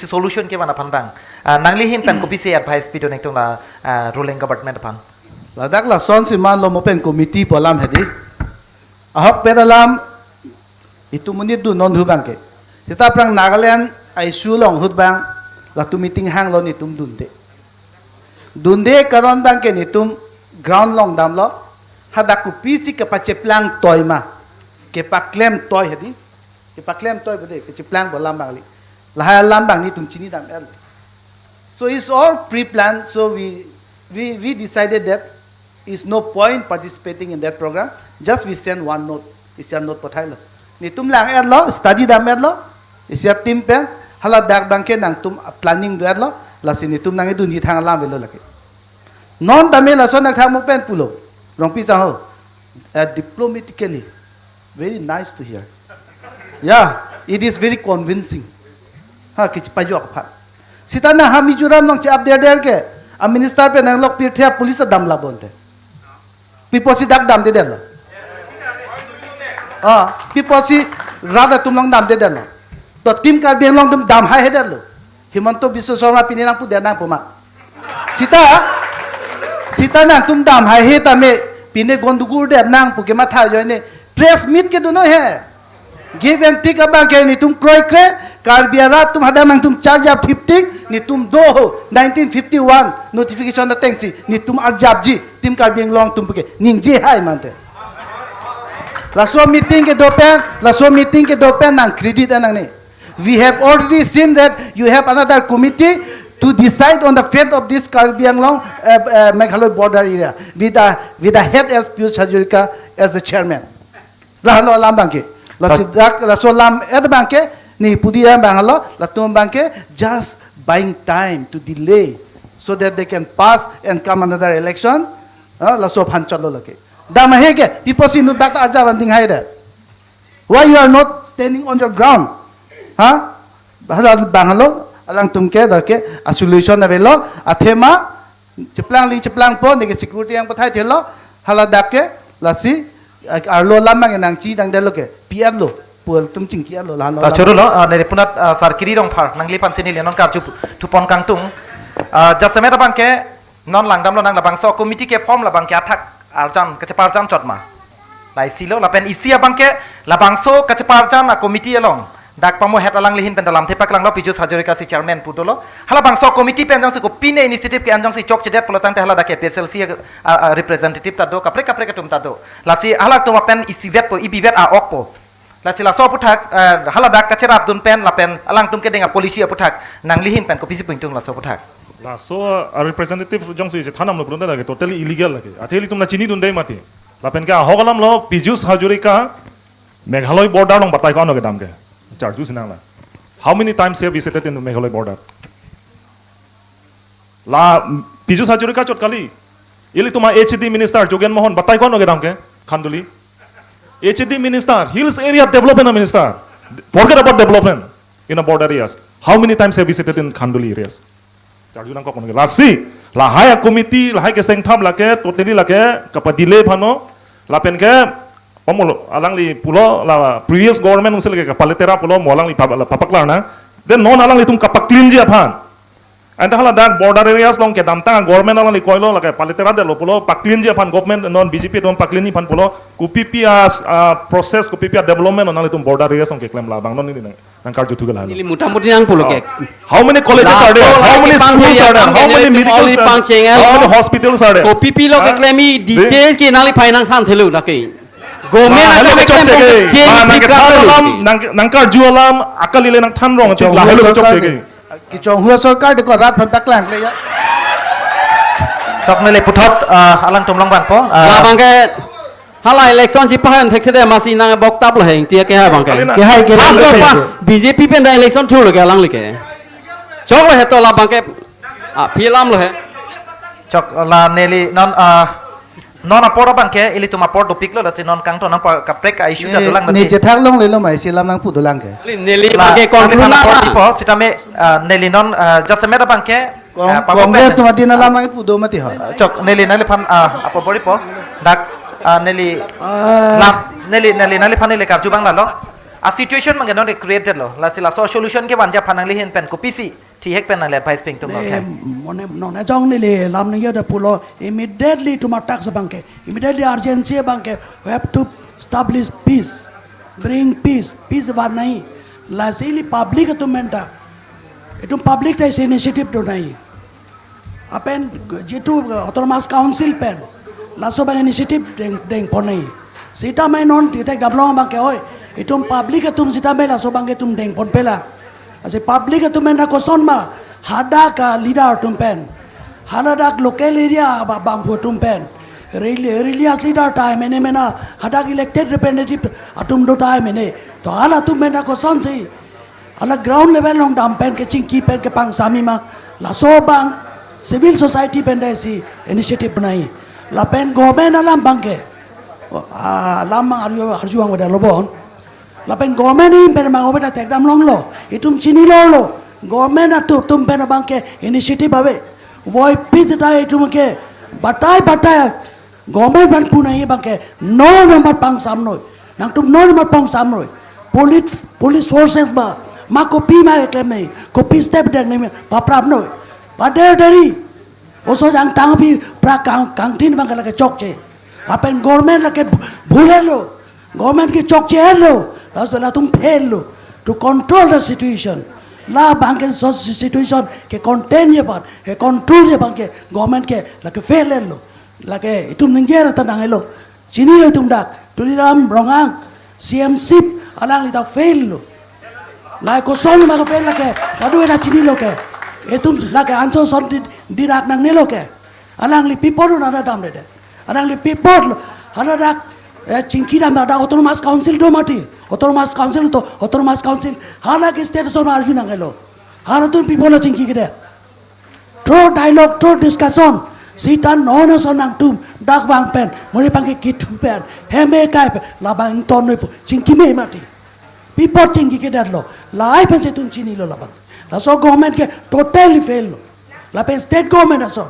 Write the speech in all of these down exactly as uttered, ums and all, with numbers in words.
solution kevan aphan abang, ah, nangli ahin pen kopisi advice pidun nangtum la, ah, ruling government aphan? Ladak lasonsi manlo mo pen committee pu alam hedi. Ahokpet alam itum monit dun non hu abangke. Seta aphrang Nagaland a-issue along ahut abang latum meeting hanglo netum dunde. Dunde karon abangke netum ground along damlo. Hadak kopisi kepacheplang toi ma, kepaklem toi hedi. Kepaklemtoi bede, kechiplang pu alam abang kali. Lahai alam abang netum chinidam-et. So it's all pre-planned. So we, we, we decided that is no point participating in that program. Just we send one note. Isi a-note pathailo. Netum lang-etlo, study dam-etlo. Isi a-team pen, hala dak abangke nangtum planning do-etlo. Lasi netum nangkedunji thang alam avelo lake. Non tame lason nangthang mo pen pulo. Rongpi sangho. Uh, diplomatically, very nice to hear. Yeah, it is very convincing. Ha, kechipajok aphan. Seta nang ha Mizoram along che-update der ke, a-minister pen nanglok pirthe a-police adam labonte. Pi apotsi dak damdedetlo? Ah, pi apotsi rat atum along damdedetlo? To Team Karbi Anglong atum dam haihedetlo. Himanta Biswa Sarma pine nangpudet nangpo ma? Seta, seta nangtum dam haihe tame pine gondogol det nang pu kematha ajoine press meet kedun noi he. Give and take abangke netum kroikre, Karbi arat atum hadak nangtum charge up thiptik, netum do ho, nineteen fifty-one notification atengsi netum arjapji, Team Karbi Anglong atum puke ningje hai mante. Laso meeting kedo pen, laso meeting kedo pen nang credit-et nangne. We have already seen that you have another committee to decide on the fate of this Karbi Anglong, uh, uh, Meghalaya border area with the, with the head as Piyush Hazarika as the chairman. Lahelo alam abangke. Lasi dak laso alam-et abangke, ne pudi abang helo, latum abangke just buying time to delay so that they can pass and come another election. Ah, laso aphan chotlo lake. Dam haihe ke, pi apotsi inut dak ta arjap an ding haidet? Why you are not standing on your ground? Ha? Hala abang helo, alangtum ke, dak ke, a-solution avelo, athema, cheplangli cheplangpo, neke security nangpathai thelo, hala dak ke, lasi, eh, arlo alam abang nangchinidamdetlo ke, pi-etlo, pu atum chingki-etlo, lahelo. Ta alam. Choro lo, ah, neli punat, ah, Sar Kiri Rongphar, nangliphan si neli non karju thupon kangtung. Ah, jasemet abangke, non langdamlo nang labangso committee ke-form labangke athak arjan, kacheparjan chot ma? Lahai silo, lapen isi abangke labangso kacheparjan a-committee along dak pamo head alangli ahin pen dalam thepaklanglo, Piyush Hazarika si chairman pu dolo. Halabangso committee pen jongsi kopine initiative ke-en jongsi chokchedet pulo tangte hala dak ke P S L C a, a, representative ta do, kaprek kaprek atum ta do. Lasi halatum apen isivetpo, ibivet a-okpo. Lasi laso aputhak, eh, hala dak kacherapdun pen lapen alangtum kedeng a-policy aputhak nangli ahin pen kopisi pu ingtung laso aputhak? Laso a-representative jongsi chethandamlo pulote lake totally illegal lake. Athe ilitum nangchinidunde mati. Lapen ke ahok alamlo Piyush Hazarika Meghalaya border along batai ko-an lo kedam ke? Charju sinang la. How many times he visited in Meghalaya border? La Piyush Hazarika chot kali. Ilitum a-H A D minister Jogen Mohan batai ko-an lo kedam ke Khanduli? H A D minister, hills area development minister. Forget about development in the border areas. How many times he visited in Khanduli areas? Charju nangkok nang. Lasi, lahai a-committee, lahai kesengthap lake, totally lake, kapadelay aphanlo, lapen ke, pamolo, alangli pulo, la previous government usil ke kapalitera pulo, mo alangli pap-, papaklar nang. Then non alanglitum kapacleanji aphan. Anta hala dak border areas along kedamtang government alangli koilo lake paliteradetlo pulo, pacleanji aphan government non B J P atum pacleanji aphan pulo, kopipi a, ah, process, kopipi a-development non nanglitum border areas along keklem labang non neli nang, nangkarjuthu ke lahelo. Neli motamoti nangpulo ke. Oh. How many colleges are there? Laso How many schools are there? How many medicals are there? How many hospitals are there? Kopipi lo keklem, details ke nangliphan nangthan thelo lake. Government atum keklem chokche ke. Nangkarju alam, nang, nangkarju alam, akali le nangthan rong, chok lahelo chokche ke. Kechonghu asorkar de ko rat aphan paklangkle ya. Chok neli puthot, ah, alangtum longvanpo, ah. Labang ke hala election si pahan thekse de masi nang bok tap lo heng tia ke ha abang ke. Ke hai ke. Laso pa B J P pen da election thurlo ke alangli ke. Choklo he to labang ke. Ah, phi alamlo he. Chok la neli non, ah, non apor abang ke ilitum apor dopiklo, lasi non kangton nang pa kaprek a-issue ta dolang ne nasi. Chethan longlelo ma isi alam nangpu dolang ke. Neli la, abang ke neli conclude nang apor na. Dipo, sitame, ah, neli non, ah, jasemet abang ke, Cong-, ah, Congress atum adin alam nangpu do mati ho. Chok, neli nangliphan, ah, apor bor-ipo. Dak, ah, neli, ah, la, neli, neli nangliphan neli karju abang lalo. A situation abangke non created lo. Lasi laso solution kevan aphan nangli ahin pen kopisi thihek pen nangli advice pingtung lo Ne, khe. Mone non ajong neli lam ningje da pulo, immediately itum attack abangke, immediately urgency abangke, we have to establish peace, bring peace, peace van nangji. Lasi ili public atum pen ta, itum public ta isi initiative do nangji. Lapen jitu autonomous council pen laso abang initiative deng, dengpon nangji. Sitame non titik damlong abangke oi, itum public atum sitame laso abangke itum dengponpe lang. Lasi public atum pen ta koson ma, hadak a leader atum pen, haladak local area ba bangphu atum pen, reli-, religious leader tahai mene mena, hadak elected representative atum do tahai mene. To halatum pen ta kosonsi hala ground level along dam pen kechingki pen kepangsam-i ma, laso abang civil society pen ta isi initiative nangji. Lapen government alam abangke, ah, alam arju, arju abang beda lobon. Lapen government ahin pen abang ove ta thekdam longlo. Itum chinilo lo. Government atum, atum pen abangke initiative ave. Voiphit ta itum ke batai batai government aphan pu nangji abangke non amat pangsam noi. Nangtum non amat pangsam noi. Police, police forces ma, ma kopi ma keklem nangji, kopi step deng nangji ma paprap noi. Pader deri. Oso jang tangpi pra kang, kangtin abangke lake chokche. Lapen government lake bhu-, bhul lo. Government ke chokche lo. Laso latum fail lo to control the situation. La abangke so situation ke contain ji aphan, ke control ji aphan ke government ke lake fail lo. Lake itum ningje ra ta nanglo. Chinilo itum dak, Tuliram Ronghang, C M sip, alangli ta fail lo. Lahai koson ma fail lake, kado ena chinilo ke. Itum lake anso son di, dirak nangnelo ke. Alangli pi apot lo nada damde de. Alangli pi apot lo, haladak, eh, chingki dam dak autonomous council do mati. Autonomous council to, autonomous council. Hala ke state ason arju nanglo. Halatum pi apot lo chingki kedet. Through dialogue, through discussion, sita non ason nangtum dak vang pen, monit abangke kithu pen, heme kai pen, labang ington noi pu, chingki me mati. Pi apot chingki kedet lo, lahai pensi itum chinilo labang. Laso government ke totally fail lo. Lapen state government ason,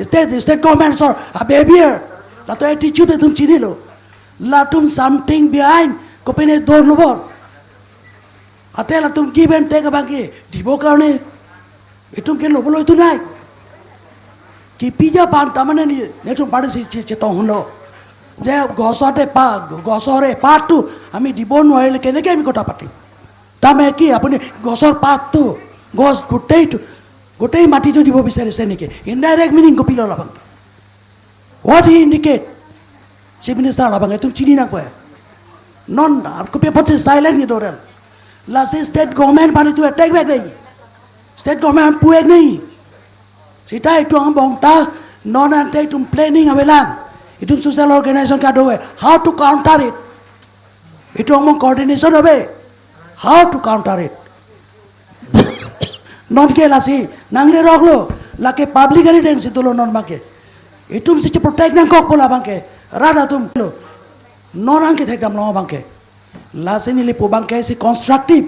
state, state government ason, a behavior, latum attitude itum chinilo. Latum something behind, kopine dolo bor. Ate latum give and take abangke dibo karone itum ke lobolo itum nai. Kipi ja aphan tamane ne, netum party si che, chetong hunlo. Je gosor de pa, gosor epath tu, ami dibo nai le keneke ami kota pati. Tame ki apuni gosor path tu, gos gotei tu, gotei mati tu dibo bisarise neke. Indirect meaning kopilo labang. What he indicate? Chief Minister labang itum chini nangpo. Non, kopi apotsi silent ni dorel. Lasi state government aphan itum attack vek nangji. State government pu vek nangji. Sita itum angbong ta, non ante itum planning avelang. Itum social organization kado-e. How to counter it? Itum angbong coordination ave. How to counter it? Non ke lasi, nanglerok lo, lake public ari dengsi dolo non abangke. Itum si che protect nangkokpo labangke, rat atum lo. Non anke thekdam long abangke. Lasi neli pu abangke si constructive.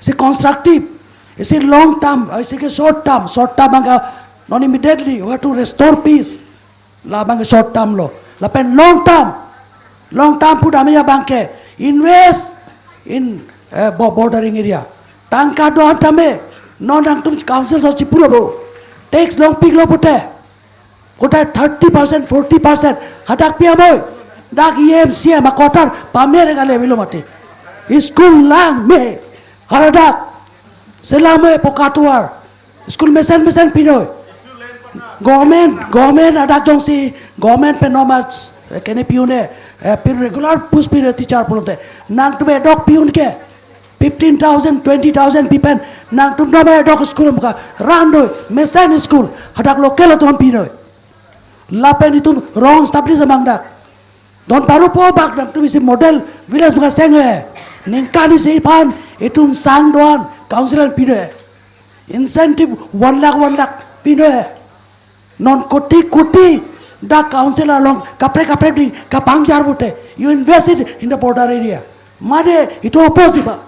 Si constructive. Si long term, si ke short term, short term abangke non immediately, we have to restore peace. Labang ke short term lo. Lapen long term. Long term pu dam abangke invest in, eh, bo-, bordering area. Tangka do-an tame. Non nangtum council ason chipulo bo. Tax longpiklo pute. Kota thirty percent, forty percent. Hadak pi amoi. Dak E M, C E M a quarter pamer kale avelo mati. School lang me. Haladak. Selam me poka tovar. School mesen mesen pinoi. Government, government adak jongsi, government pen non ma, eh, kene piun e, eh, pin regular post pin e teacher pulote. Nangtum edok piun ke, fifteen thousand, twenty thousand pi pen, nangtum non ma edok school muka, randoi, mesen school, hadak local atum pinoi. Lapen itum rong establish amang dak. Don paru po bak nangtum isi model village muka seng e. Ningkan isi aphan itum sang do-an council an pinoi. Incentive one lakh, one lakh pinoi. Non koti koti dak council along kaprek kaprek di kapangjar pute. You invest it in the border area. Mane itum oppose di ba.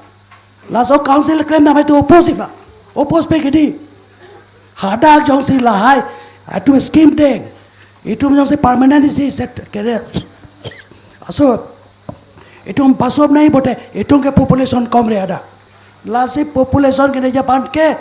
Laso council klem nama itum oppose di ba. Oppose pe kedi. Hadak jongsi lahai, itum scheme deng. Itum jongsi permanent isi set kere. Aso, Itum pasop nai bote, itum ke population kom re ada. Lasi population ke ne Japan ke